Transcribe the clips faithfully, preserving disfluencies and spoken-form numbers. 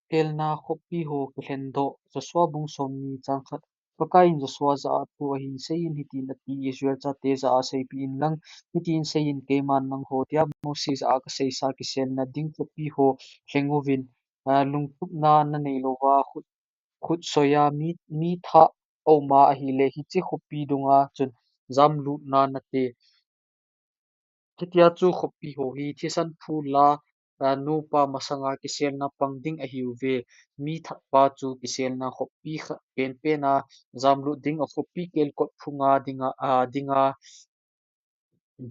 Telna khoppi ho kilhendoh. Joshua bung somni chang khat. Pakaiyin Joshua jah a thu ahin seiyin hitin ati, Israel chate jah a seipeh inlang, hitin seiyin, keiman nangho dia Mose jah a kaseisa kiselna ding khoppi ho lhenguvin, ah, lungtupna nanei louva, khut, khutsoiya mi, mi thah auma ahile, hiche khoppi dunga chun jamlutna nate. Hitia chu khoppi ho hi thisan phula, ah, nupa masanga kiselna pang ding ahiuve. Mi thatpa chu kiselna khoppi kha, penpen a jamlut ding, akhoppi kelkot phunga dinga, ah, dinga,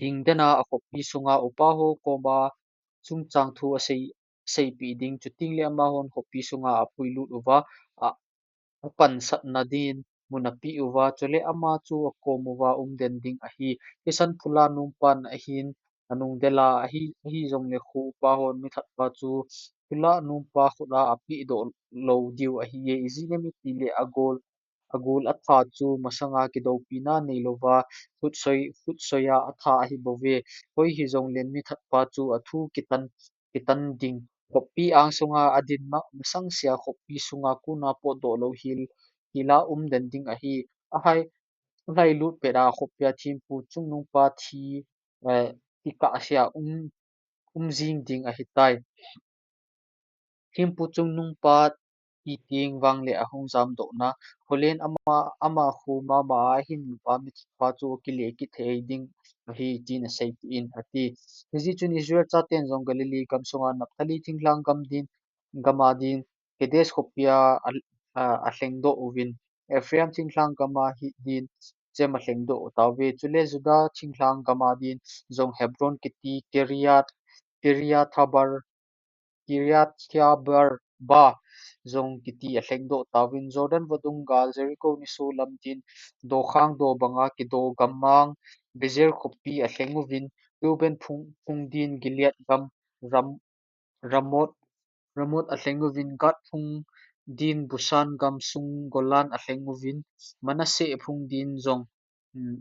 ding dena akhoppi sunga upa ho koma chungchang thu asei, seipeh ding, chutengle amahon khoppi sunga apuilut uva, a, apansatna din mun apeh uva, chule ama chu akom uva umden ding ahi. Thisan phula nupan ahin, anungdela ahi, ahijongle kho upa hon mithatpa chu phula nupa khut a apehdoh lou diu ahiye, ijeh inem itile agol, agol atha chu masanga kidoupina neilouva, khutsoi, khutsoiya atha ahibouve. Hoi hijongle mithatpa chu athu kitan, kitan ding, khoppi angsunga adin ma, masangsea khoppi sunga kona potdoh lou hel, hela umden ding ahi. Ahai, alhailut pet a khoppia thempu chungnungpa thi, eh, thi kahsea um, um jing ding ahitai. Thempu chungnungpa thi teng vangle ahung jamdohna, holen ama, ama kho mama a ahin lupa mithatpa chu akile kit thei ding ahi, tin aseipeh in ati. Hijeh chun Israel chaten jong Galilee gamsunga Naphtali thinglhang gam din, gama din, Kedesh khoppia a, a, alhengdoh uvin, Ephraim thinglhang gama hi din, Shechem alhengdoh tauve. Chule Judah thinglhang gama din jong Hebron kiti, Kiriath, Kiriath Arba, Kiriath Arba ba jong kiti alhengdoh tauvin, Jordan vadung gal Jericho nisolam din, dokhang dobanga kido gammang, Bezer khoppi alhenguvin, Reuben phung, phung din Gilead gam, Ram, Ramoth, Ramoth alhenguvin, Gad phung din Bashan gamsung Golan alhenguvin, Manasseh phung din jong, hmm,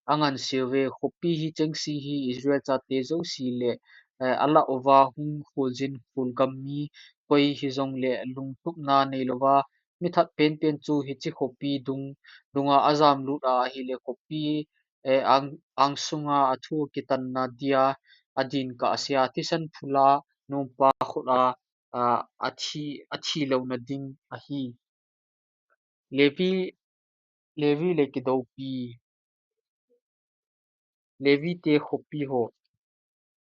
anganseuve. Khoppi hi chengse hi Israel chate jouse le, eh, alah uva hung kholjin, kholgam mi koi hijongle lungtupna neilouva, mithat penpen chu hiche khoppi dung, dunga ajamlut a ahile khoppi, eh, ang, angsunga athu kitanna dia adin kahsea, thisan phula nupa khut a, a, athi, athilouna ding ahi. Levi, Levi le kidoupi. Levi te khoppi ho.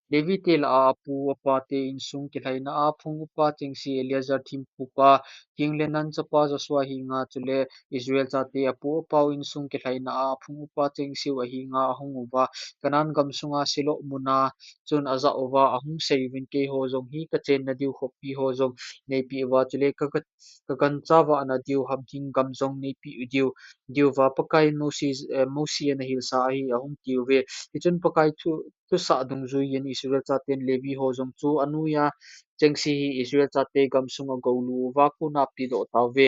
Levi te lah a apu apa te insung kilhaina a phung upa chengse Eleazar thempupa, King Kenan chapa Joshua henga chule Israel chate apu apau insung kilhaina a phung upa chengseu ahenga ahung uva, Canaan gamsunga Shiloh muna chun ajah uva, ahung seiuvin, keiho jong hi kachenna diu khoppi ho jong neipeh uva, chule ka, ka, kagancha vahna diu hamhing gam jong neipeh diu, diuva Pakaiyin Mose, eh, Mose ana hilsa ahi, ahung tiuve. Hichun Pakai thu, thusah dungjuiyin Israel chaten Levi ho jong chu anoiya chengse hi Israel chate gamsunga goulu uva kona pedoh tauve.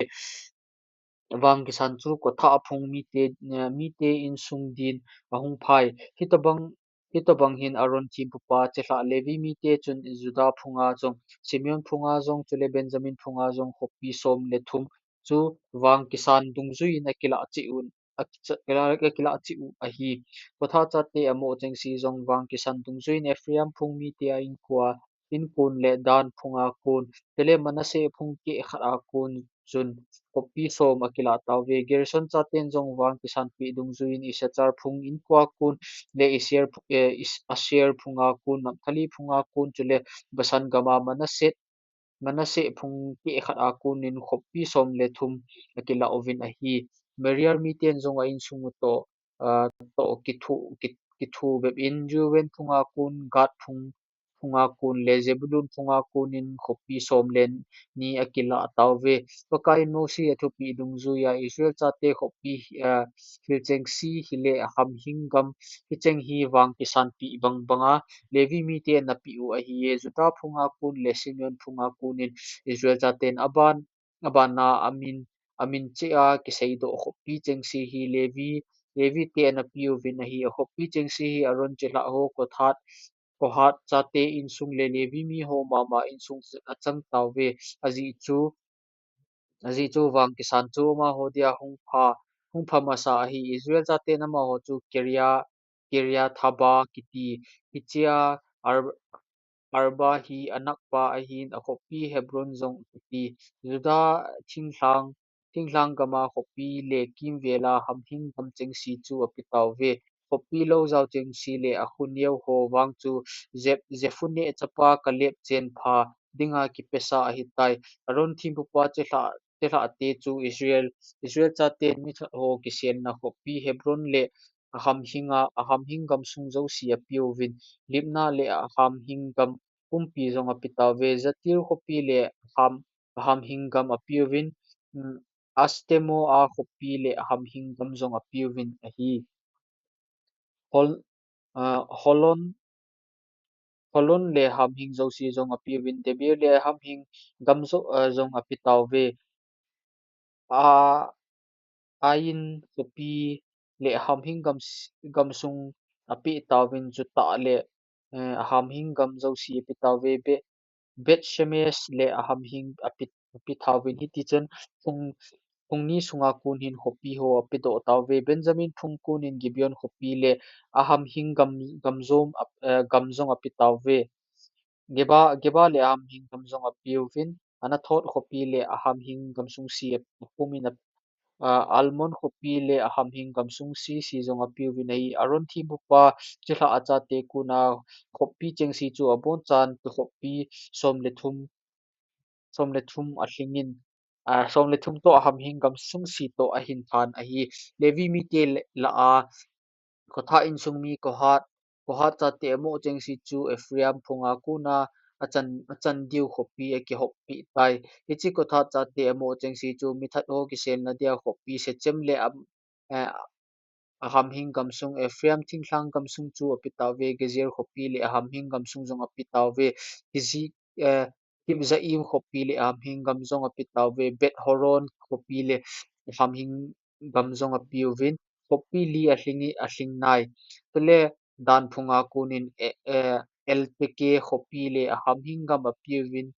Vang kisan chu kotha a phung mite, eh, mite insung din ahung phai. Hitobang, hitobang hin Aaron thempupa chilhah Levi mite chun Judah phunga jong, Simeon phunga jong, chule Benjamin phunga jong khoppi som le thum chu vang kisan dungjuiyin akilah cheh un, akicha-, akilah cheh u ahi. Kotha chate amoh chengse jong vang kisan dungjuiyin Ephraim phung mite a inkoa, inkon le Dan phunga kon, chule Manasseh phung keh khat a kon chun khoppi som akilah tauve. Gerson chaten jong vang kisanpeh dungjuiyin Issachar phung inkoa kon le Asher phu-, eh, Is-, Asher phunga kon, Naphtali phunga kon, chule Bashan gama Manasseh, Manasseh phung keh khat a konin khoppi som le thum akilah uvin ahi. Merari miten jong a insung u toh, ah, toh kithu, ki-, kithu bep in Reuben phunga kon, Gad phung, phunga kon le Zebulun phunga konin khoppi som le ni akilah tauve. Pakaiyin Mose athupeh dungjuiya Israel chate khoppi, ah, hilchengse hile hamhing gam hicheng hi vang kisanpeh bangbanga Levi mite ana peh u ahiye. Judah phunga kon le Simeon phunga konin Israel chaten aban, abana amin, amin cheh a kiseidoh khoppi chengse hi Levi, Levi te ana peuvin ahi. Akhoppi chengse hi Aaron chilhah ho Kohath, Kohat chate insung le Levi miho mama insung achang tauve. Ajeh chu, ajeh chu vang kisan chu amaho dia hung pha, hung pha masa ahi. Israel chaten amaho chu Kiria, Kiriath-arba kiti, hichea Ar-, Arba hi Anak pa ahin, akhoppi Hebron jong kiti. Judah thinglhang, thinglhang gama khoppi le kimvela hamhing gam chengse chu ape tauve. Khoppi lou jao chengse le akhoneo ho vang chu Jep-, Jephunneh chapa Kaleb chenpha dinga kipesa ahitai. Aaron thempupa chilhah, chilhahte chu Israel, Israel chaten mithat ho kiselna khoppi Hebron le ahamhinga, ahamhing gamsung jouse apeuvin, Libnah le ahamhing gam pumpi jong ape tauve. Jatir khoppi le aham, ahamhing gam apeuvin, mm, Astemoa khoppi le ahamhing gam jong apeuvin ahi. Hol-, ah, Holon, Holon le ahamhing jouse jong apeuvin, Debir le ahamhing gam jo-, ah, jong ape tauve. A, Ain khoppi le ahamhing gam s-, gamsung ape tauvin, Juttah le, eh, ahamhing gam jouse ape tauve. Be-, Beth Shemesh le ahamhing ape, ape tauvin. Hitichun phung, phung ni sunga kon hin khoppi ho apedoh tauve. Benjamin phung kon in Gibeon khoppi le ahamhing gam, gam jom ap-, eh, gam jong ape tauve. Geba, Geba le ahamhing gam jong apeuvin, Anathoth khoppi le ahamhing gamsung se apumin, ah, Almon khoppi le ahamhing gamsung se, se jong apeuvin ahi. Aaron thempupa chilhah a chate kona khoppi chengse chu abonchan khoppi som le thum, som le thum alhingin, ah, som le thum toh ahamhing gamsung se toh ahin than ahi. Levi mite le, lah a, Kohat insung mi Kohat, Kohat chate amoh chengse chu Ephraim phunga kona achan, achan diu khoppi akihoppi tai. Hiche Kohat chate amoh chengse chu mithat ho kiselna dia khoppi Shechem le am, eh, ahamhing gamsung, Ephraim thinglhang gamsung chu ape tauve. Gezer khoppi le ahamhing gamsung jong ape tauve. Kibza-, eh, Kibzaim khoppi le ahamhing gam jong ape tauve. Beth Horon khoppi le ahamhing gam jong apeuvin, khoppi li alhingi, alhing nai. Chule Dan phunga konin, eh, eh, Elteke khoppi le ahamhing gam apeuvin,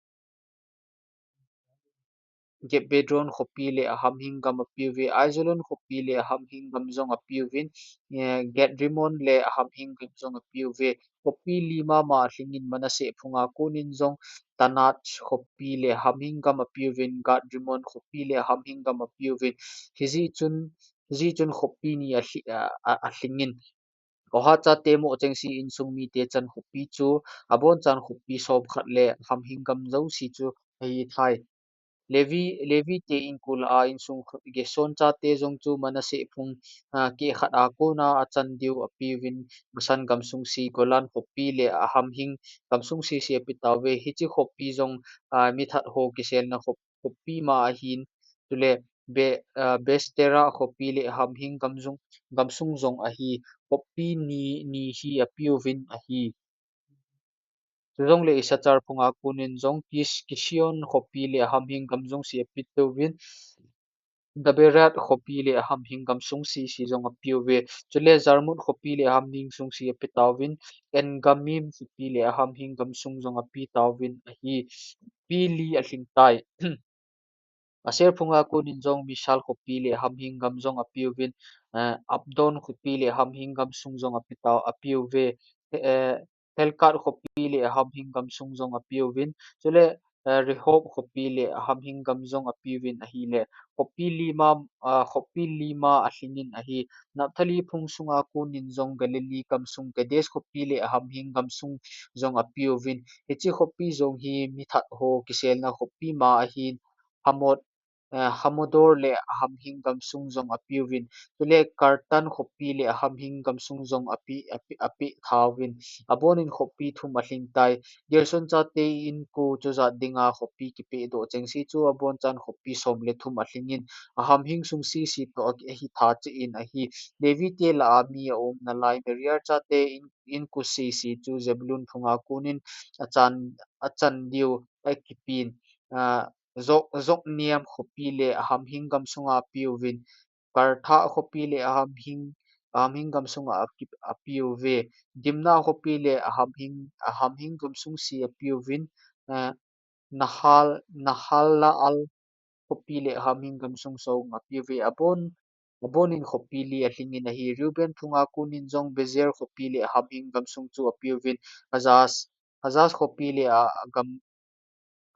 Gibbeton khoppi le ahamhing gam apeuve. Aijalon khoppi le ahamhing gam jong apeuvin, eh, Gath-rimon le ahamhing gam jong apeuve. Khoppi li mama alhingin Manasseh phunga konin jong Taanach khoppi le ahamhing gam apeuvin, Gath-rimon khoppi le ahamhing gam apeuvin. Hijeh chun, hijeh chun khoppi ni alhi-, a, a, alhingin. Kohat chate moh chengse insung mite chan khoppi chu, abonchan khoppi somkhat le ahamhing gam jouse chu ahitai. Levi, Levi te inko lah a insung khat, Gerson chate jong chu Manasseh phung, ah, keh khat a kona achan diu apeuvin, Bashan gamsung se, Golan khoppi le ahamhing gamsung sese ape tauve. Hiche khoppi jong, ah, mithat ho kiselna khop-, khoppi ma ahin, chule Be-, ah, Beeshtera khoppi le ahamhing gamsung, gamsung jong ahi. Khoppi ni, ni hi apeuvin ahi. Chujongle Issachar phunga konin jong Kis-, Kision khoppi le ahamhing gam jouse ape tauvin, Daberath khoppi le ahamhing gamsung sese jong apeuve. Chule Jarmuth khoppi le ahamhing sung se ape tauvin, En-gannim khoppi le ahamhing gamsung jong ape tauvin ahi. Khoppi li alhing tai. Asher phunga konin jong Mishal khoppi le ahamhing gam jong apeuvin, eh, Abdon khoppi le ahamhing gamsung jong ape tau, apeuve, eh, Helkath khoppi le ahamhing gamsung jong apeuvin, chule, eh, Rehob khoppi le ahamhing gam jong apeuvin ahile, khoppi lima, ah, khoppi lima alhingin ahi. Naphtali phung sunga konin jong Galilee gamsung Kedesh khoppi le ahamhing gamsung jong apeuvin. Hiche khoppi jong hi mithat ho kiselna khoppi ma ahin, Hamot, eh, Hammoth-dor le ahamhing gamsung jong apeuvin. Chule Kartan khoppi le ahamhing gamsung jong ape, ape, ape tauvin. Abonin khoppi thum alhing tai. Gerson chate inko chujat dinga khoppi kipedoh chengse chu abonchan khoppi som le thum alhingin, ahamhing sung sese toh a, ahi tha cheh in ahi. Levi te lah a mi aumna lai Merari chate in, inko sese chu Zebulun phunga konin achan, achan diu akipin, ah, Jok-, Jokneam khoppi le ahamhing gamsunga apeuvin, Kartha khoppi le ahamhing Hamhing gamsung a, a, apiuve. Dimna khopi le Hamhing, Hamhing gamsung si apiuvin, eh, Nahal, Nahalaal khopi le Hamhing gamsung jong apiuve. Abon, abonin khopi li alhingin ahi. Reuben phunga konin jong Bezer khopi le Hamhing gamsung chu apiuvin. Hazaz, Hazaz khopi le a, a gam,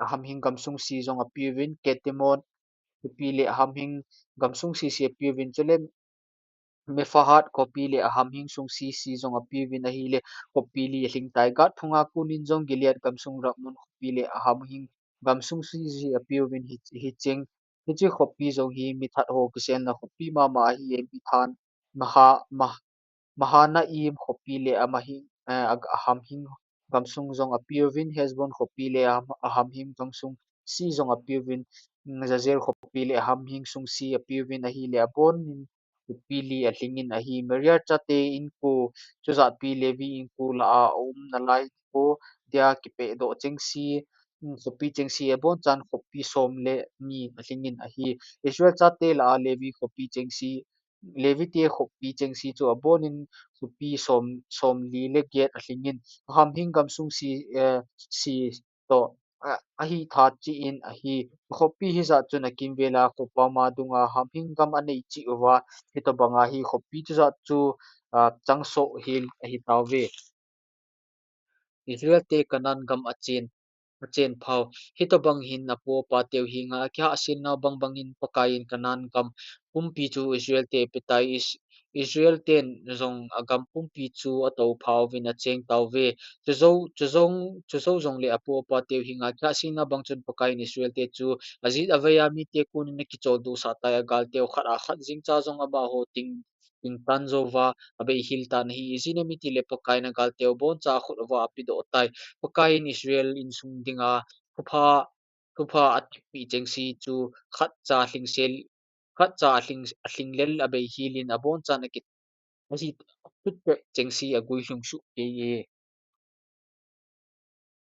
Hamhing gamsung si jong apiuvin. Kedemoth khopi le Hamhing gamsung si si apiuvin. Chule Mephaath khopi le Hamhing sung si si jong apiuvin ahile khopi li alhing tai. Gad phunga konin jong Gilead gamsung Ramon khopi le Hamhing gamsung si si apiuvin hi, hicheng, hiche khopi jong hi mithat ho kiselna khopi mama ahi e. Mithan, Maha, Mah-, Mahanaim khopi le Hamhing, eh, a, Hamhing gamsung jong apiuvin. Heshbon khopi le Ham-, Hamhing gamsung si jong apiuvin. Mm, Jazer khopi le Hamhing sung si apiuvin ahile abonin khopi li alhingin ahi. Merari chate inko, chujatpi Levi inko lah a aumna lai inko dia kipehdoh chengse, mm, khopi chengse abonchan khopi som le ni alhingin ahi. Israel chate lah a Levi khopi chengse, Levi te khopi chengse chu abonin khopi som, som li le get alhingin. Hamhing gamsung si, eh, si toh, a, ahi tha cheh in ahi. Khopi hijat chun akimvel a, khopama dunga Hamhing gam anei cheh uva, hitobanga hi khopi chujat chu, a, changsoh hel ahi tauve. Israel te Canaan gam achen, achen phau. Hitobang hin apu apa teu henga akihahsel nau bangbangin Pakaiyin Canaan gam pumpi chu Israel te apetai. Is-, Israel ten jong agam pumpi chu atou phauvin acheng tauve. Chujou, chujong, chujou jongle apu apa teu henga akihahsel nau bang chun Pakaiyin Israel te chu ajet avei a mite konin akicholdo sah tai. Agal teu khat a khat jingcha jong amaho ting, ting tan jouva abei hel tan ahi. Ijeh inem itile Pakaiyin agal teu abonchan akhut uva apedoh tai. Pakaiyin Israel insung dinga thupha, thupha athupeh chengse chu khatcha alhingsel, khatcha alhing, alhinglel abei helin abonchan aki, ahi, thupeh chengse aguilhung soh kei e.